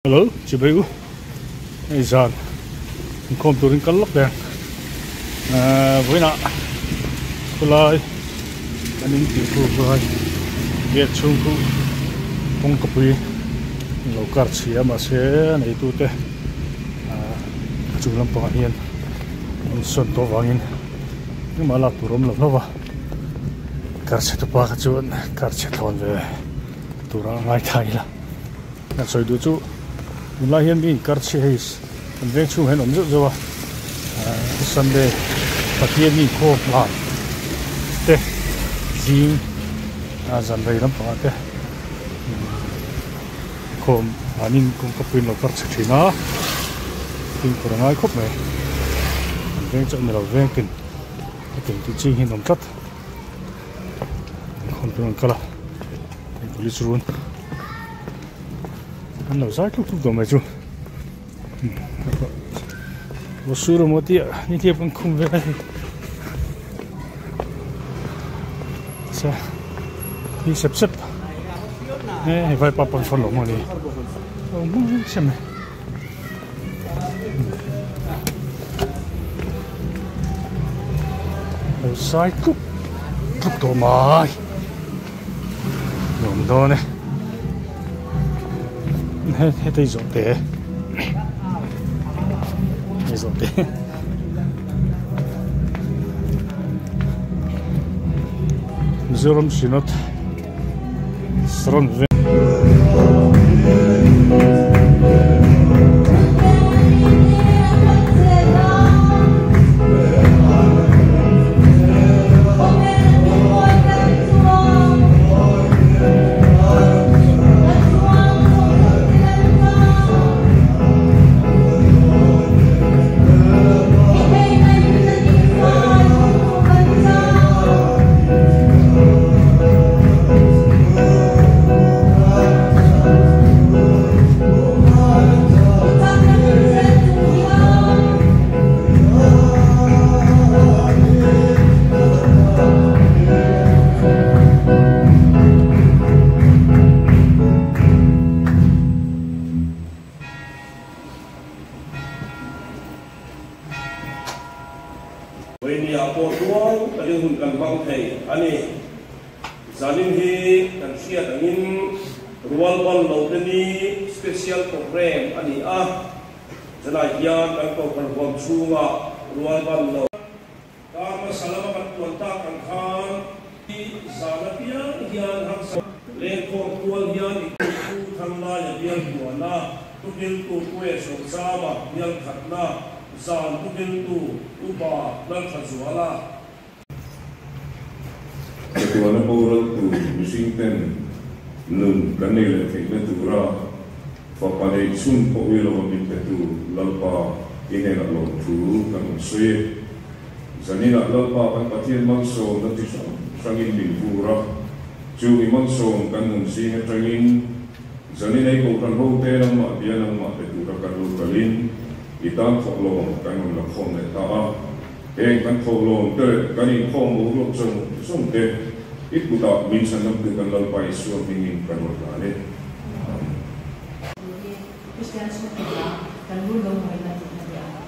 Hello chibai u hei zan inkhawm turin kal lawk deng ahh vawiinah khawlai an in tih khu khuai gate chhung khu kawngkapui an lo kar chhi a mahse a neitute ahh a chung lampangah hian an sawn tawh vangin engmah lak tur a awm lo hlauh va kar chhe tupa kha chuan kar chhe thlawn ve turah a ngai thai ila. Kan sawi duh chu tunlai hian mi inkar chhi hei kan veng chhung hian awm zeuh zeuh a Sunday Pathian mi khaw hlan te zing zan rei lampangah te khawm mahni kawngka puiin lo kar chhe thin a fimkhur a ngai khawp mai kan veng chauh ni lo veng tin hetiang tih ching hi an awm tlat inkhawm tur an kal a police run. An lo zai tluk tluk tawh mai chu Sur emaw tih ah ni thlep kan khum vel a hei se hi sep sep he hei vaipa pawn sawn lo maw ni lo hmang se mai lo zai tluk tluk tawh mai. Nuam dawn e heta hi zawhte hei zawhte Mizoram Synod Saron Veng. Vawinia pawh tual takin hun kan hmang thei a ni. Zanin hi kan hriat angin Rualban Lote Ni Special Programme a ni a. Zanah hian kan Kohhran huam chhungah Rualban Lo. Kar hmasa lama kan tuan tak ang khan i zan apiang hian harsa lengkhawm kual hian i kutpu thanlaia bial huana tukiltu Puia Sawmzama bial khatna zan tukiltu Upa Lalthazuala. Chatuana boral tur mihring ten nun kan nei leh theihna tura fapa neih chhun pawh ui lova min petu Lalpa i hnenah lawmthu kan rawn sawi e. Zaninah Lalpa kan Pathian malsawmna chi hrang hrangin min vur a, chu i malsawm kan nun zing atangin zanin ei kohhran hote nangmah bia nangmah pe tura kan lo kalin i tan thawhlawm kan rawn la khawm leh ta a. Heng kan thawhlawm te leh kan inkhawm boruak zawng zawng te i kutah min chhanamtu kan Lalpa Isua hmingin kan rawn hlan e. Amen. Tih hi Kristian chhungkua kan lu lo mawina tih a ni ang.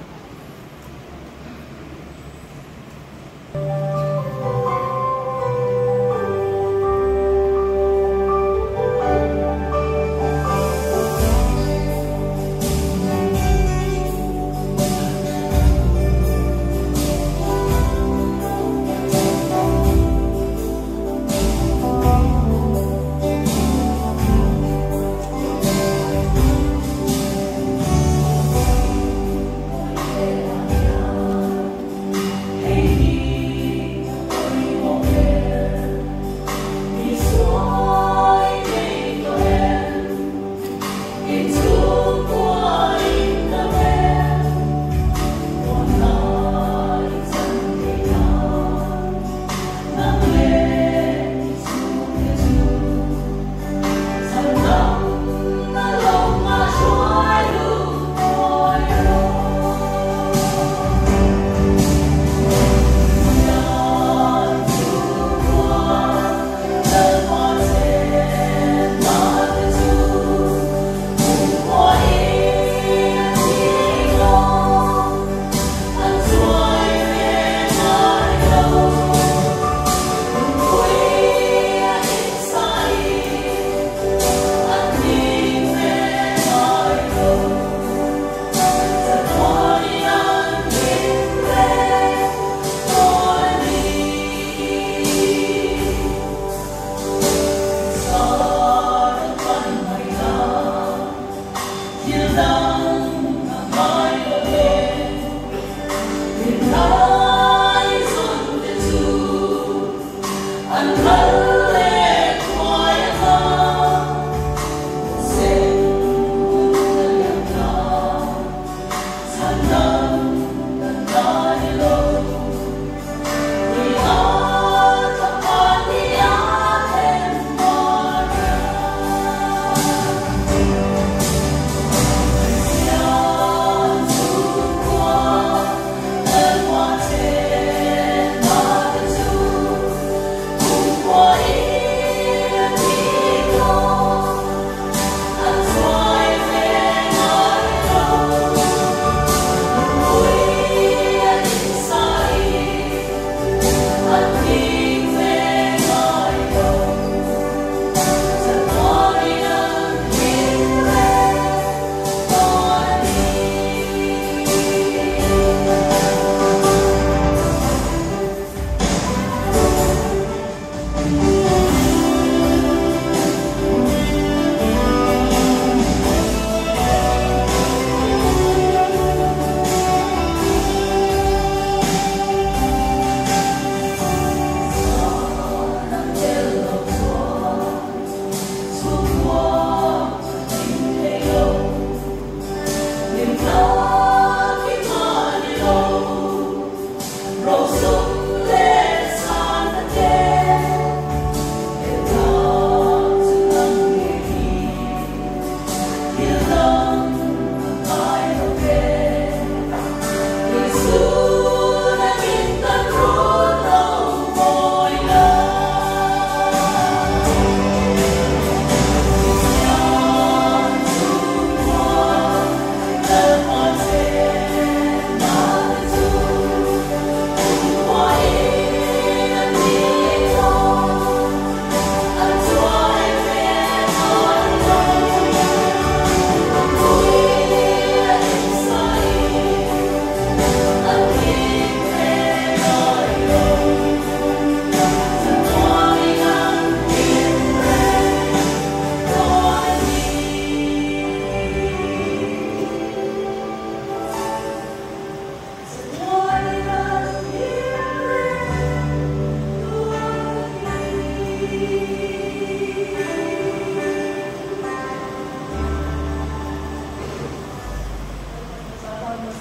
Zanin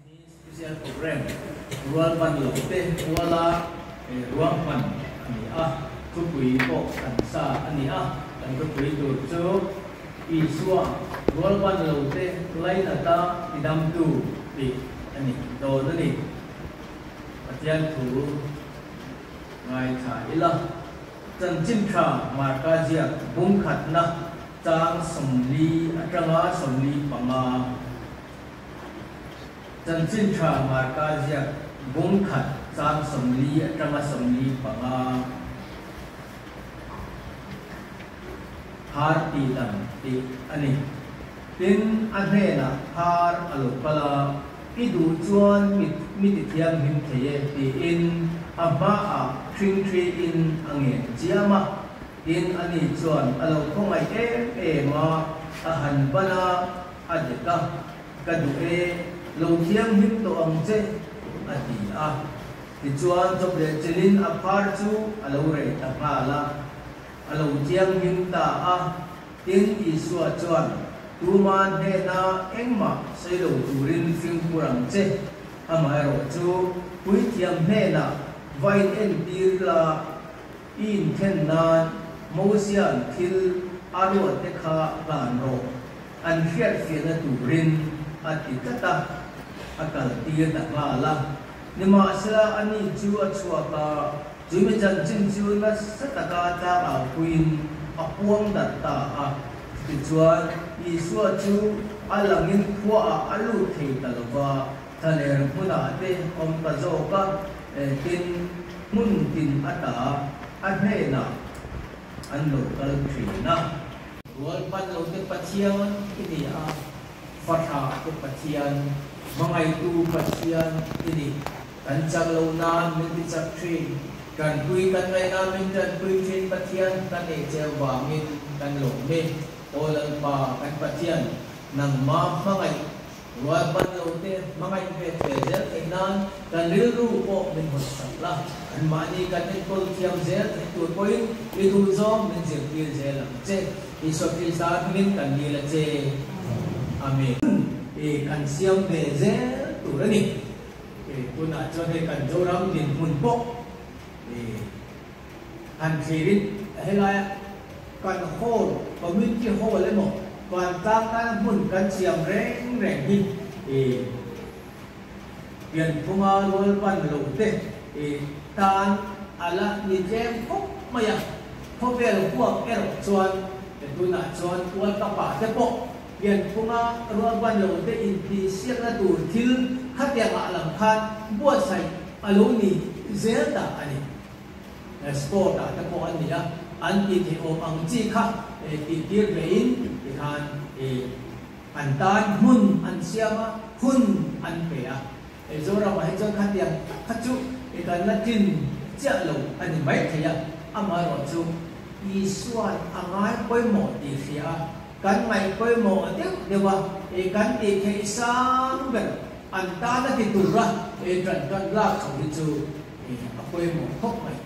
hi Special Programme rualban lo te ruala ruahman a ni a, thupui pawh kan sa a ni a, kan thupui tur chu Isua rualban lo te lainata tidamtu tih a ni dawn a ni. Pathian thu ngaithla ila. Chanchin tha Marka ziak bungkhatna chang 40 atanga 45. Chanchin tha Marka ziak bungkhat chang 40 atanga 45. Phar tih dam tih a ni. Tin, a hnenah phar a lo kal a, I duh chuan mi ti thianghlim thei e tiin a hmaah hringthriin a ngen chiam a. Tin, ani chuan a lo khawngaih em em a, a han ban a, a dek a, Ka duh e, lo thianghlim tawh ang che, a ti a. Tichuan, chawp leh chelin a phar chu a lo reh ta nghal a. A lo thianghlim ta a, tin Isua chuan, Tuma hnena engmah sawi lo turin fimkhur ang che, amaherawh chu puithiam hnenah va inentir la, i inthen nan Mosia'n thil a ruat te kha hlan rawh, an hriatfiahna turin a ti tlat a, a kaltir ta nghal a. Nimahsela ani chu a chhuak a, chumi chanchin chu nasa taka tlangaupuiin a puang darh ta a. Tichuan, Isua chu a langin khuaah a lut thei ta lo va, thlaler hmunah te awm ta zawk a, tin, hmun tin ata a hnenah an lo kal thin a. Rualpan lote Pathian i ni a, Fahrah te Pathian, hmangaihtu Pathian i ni. Kan chak lo nan min ti chak thin, tanpui kan ngaih nan min tanpui thin Pathian kan nei che vangin kan lawm e. Aw Lalpa kan Pathian, Nangma hmangaih rualbanlo te hmangaih ve thei zel theih nan kan rilru pawh min hawn sak la, anmahni kan enkawl thiam zel theih tur pawhin i duhzawng min zirtir zel ang che. Isua Krista hmingin kan dil a che. Amen. I kan siam ve zel tur a ni. Tunah chuan hei kan Zoram dinhmun pawh i han thlirin helaia kan hall, community hall emaw vantlang tana hmun kan siam reng reng hi i pianphunga rualban lo te i tan a la ni tlem khawp mai a. Khawvel huap erawh chuan tunah chuan World Cup ah te pawh pianphunga rualban lo te intihsiakna tur thil khatiangah lam khan buatsaih a lo ni zel ta a ni. Sport ah te pawh an ni a, an tih theih awm ang chi kha tih tir ve in tikhan an tan hmun an siam a, hun an pe a. Zoram ah hi chuan khatiang kha chu kan la tlin chiah lo a ni mai thei a, amaherawhchu Isua'n a ngai pawimawh tih hria a, kan ngaih pawimawh deuh deuh a, kan tih theih sang ber an tan a ti tura ṭan kan lak chho hi chu a pawimawh khawp mai.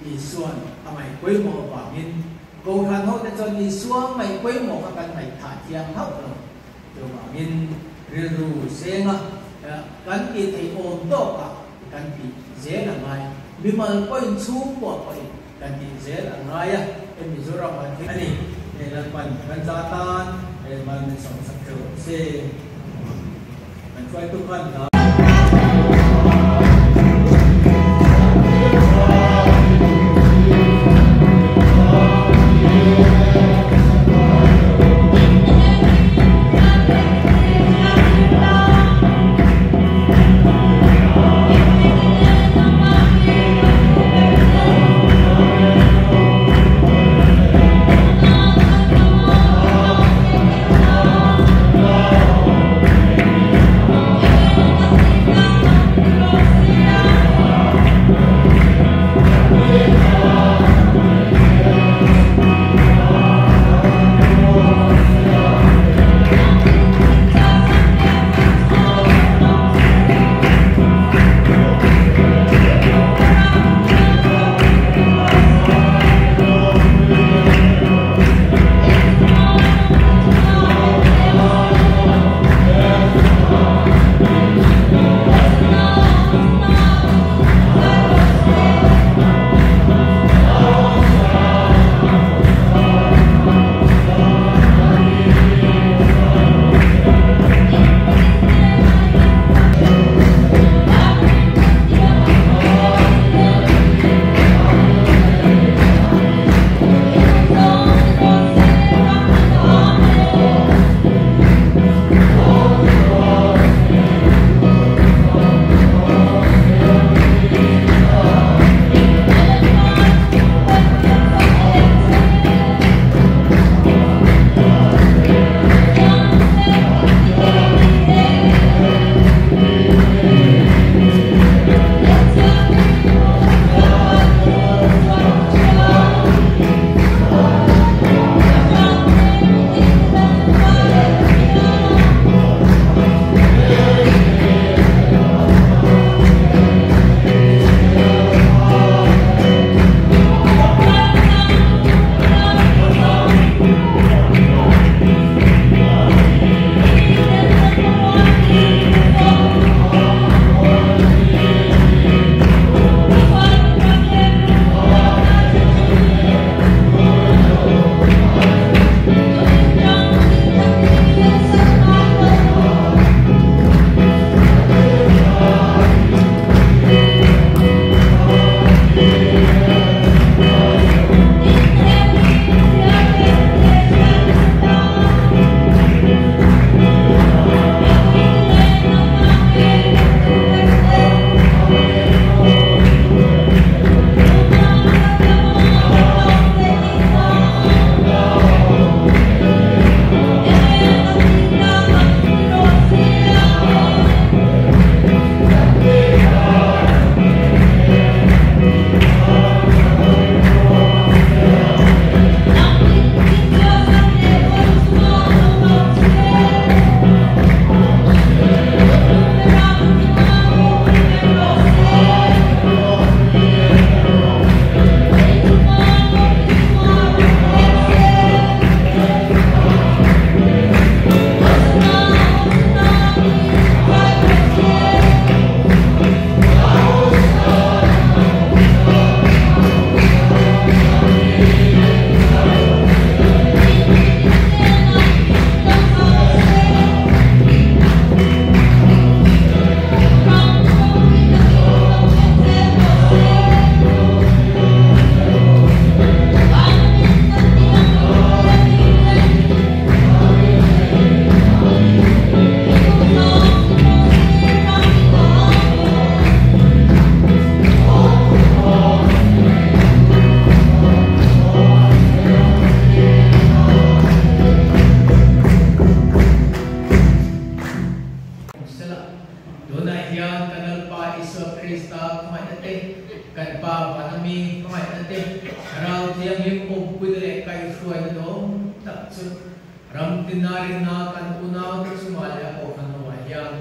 Isua'n a ngaih pawimawh avangin Kohhran hote chuan Isua ngaih pawimawh kha kan ngaihthah thiam hauh lo. Chuvangin rilru senga kan tih theih awm tawkah kan tih zel a ngai. Mimal pawhin chhungkua pawhin kan tih zel a ngai a, he Mizoram ah thil a ni. Hei Lalpan kan za tan mal min sawm sak theuh rawh se. Kan hruaitu khan hla. Famkimna rinna kan unaute chungah leh a kohhran hoah hian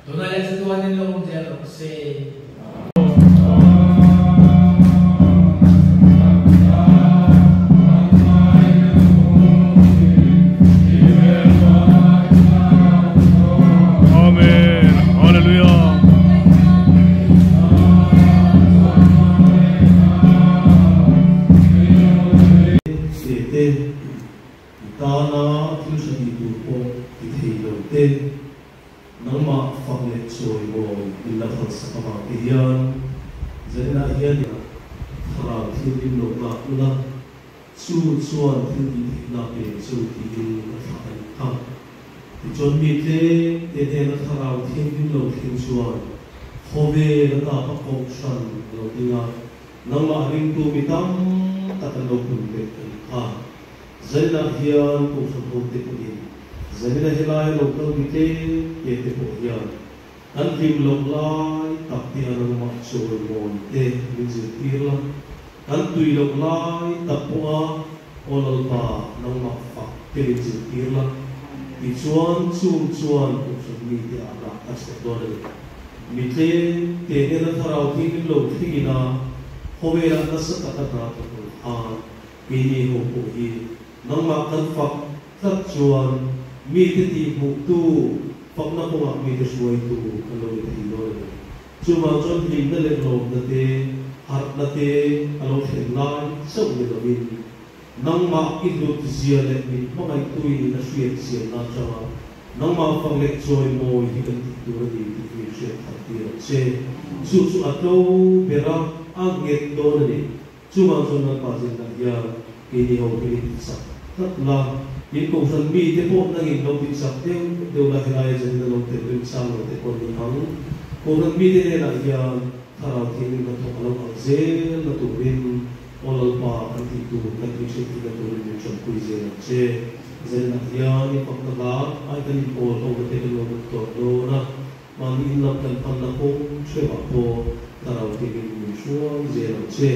tunah leh chatuanin lo awm zel rawh se. Amen. Hallelujah. Te i tana thil tha tih tur pawh ti thei lo te, nangmah fak leh chawimawi in la phalsak avang te hian zaninah hian thlarau thianghlim lo nghak ula, chu chuan thil tih theihna pe chu tiin a thlah a nih kha. Tichuan mi tlem te hnena thlarau thianghlim lo thleng chuan khawvel a tap a kohhran a lo ding a, Nangmah ringtu mi tam tak an lo pun ve a nih kha. Zaninah hian Kohhran hote pawhin zanina helai lo kal mi tlem te te pawh hian kan hlim loh lai tak te a nangmah chawimawi te min zirtir la, kan tui loh lai tak pawha Aw Lalpa nangmah fak te min zirtir la, tichuan chung chuan Kohhran mite ah rah a chhuah dawn a ni. Mi tlem te hnena thlarau thianghlim lo thleng ila, khawvelah nasa taka hna thawk ang khan keini ho pawh hi nangmah kan fak tlat chuan mite tihhmuhtu, fakna kawngah mite hruaitu kan lo ni thei dawn a ni. Chuvang chuan hlimna leh lawmna te, harhna te a lo thlen lai chauh ni lovin Nangmah i hlut zia leh min hmangaihtuin a hriat chianna atanga nangmah fang leh chawimawi hi kan tih tur a ni tih hi hriat khat tir ang che. Chu chu a tlo ber a, a nghet dawn a ni. Chuvang chuan Lalpa zinah hian keini ho hi min tichak tlat la, in kohhran mite pawh nangin lo tichak deuh deuh la, helai zanin a lo tel remchang lo te pawh ni ang. Kohhran mite hnenah hian Thlarau Thianghlim hnathawk a lo ang zel na turin Aw Lalpa, kan tih tur kan tih ṭhin tihna turin min ṭanpui zel ang che. Zaninah hian i fakna hla ai kan inpawl ho na te kan lo lut tawh dawn a, mahni in lam kan panna kawng ṭheuhah pawh Thlarau Thianghlim min hruai zel ang che.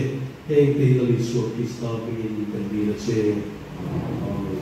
Heng te hi Lal Isua Krista hmingin kan dil a che. Amen.